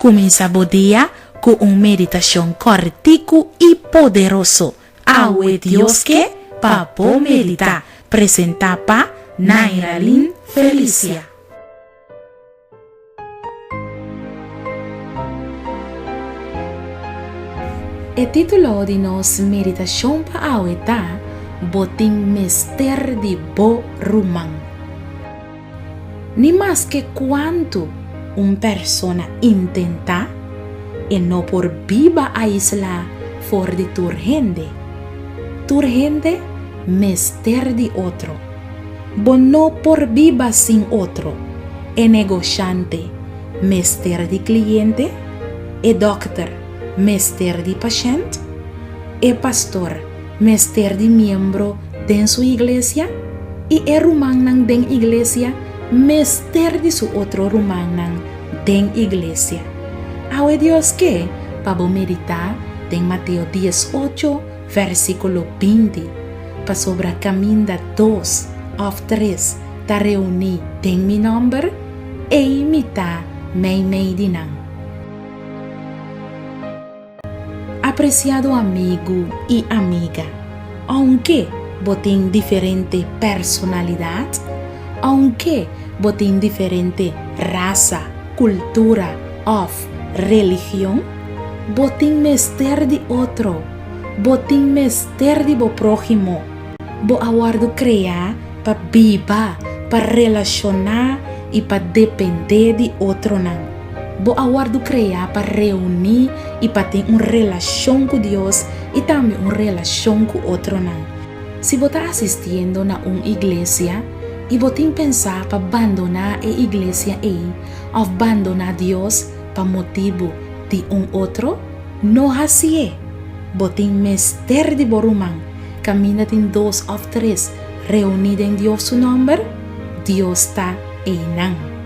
Kuminsá bo dia ku un meditashon kòrtiku i poderoso. Awe Dios ke pa bo meditá. Presentá pa Nairalyn Felicia. E título di nos meditashon pa awe ta Bo tin mester di bo ruman. Ni maske kuantu un persona intentá, e no por biba aislá for di tur hende. Tur hende mester di otro. Bo no por biba sin otro. E negoshante mester di kliente, e dòkter mester di pashènt, e pastor mester di miembro den su iglesia i e rumannan den iglesia mester di su otro rumannan den iglesia. Awe Dios ke pa bo meditá den Mateo 18 versíkulo 20, Pasobra kaminda dos òf tres ta reuní den mi nòmber, ei mi ta meimei di nan. Apresiado amigu i amiga, ounke bo tin diferente personalidat, ounke bo tin diferente rasa, kultura òf religion, bo tin mester di otro, bo tin mester di bo próhimo. Bo a wòrdu kreá pa biba, pa relashoná i pa dependé di otronan. Bo a wòrdu kreá pa reuní i pa tin un relashon ku Dios i tambe un relashon ku otronan. Si bo ta asistiendo na un iglesia i bo tin pensá pa bandoná e iglesia ei òf bandoná Dios pa motibu di un otro, no hasié! Bo tin mester di bo ruman. Kaminda tin dos òf tres reuní den Dios su nòmber, Dios ta einan.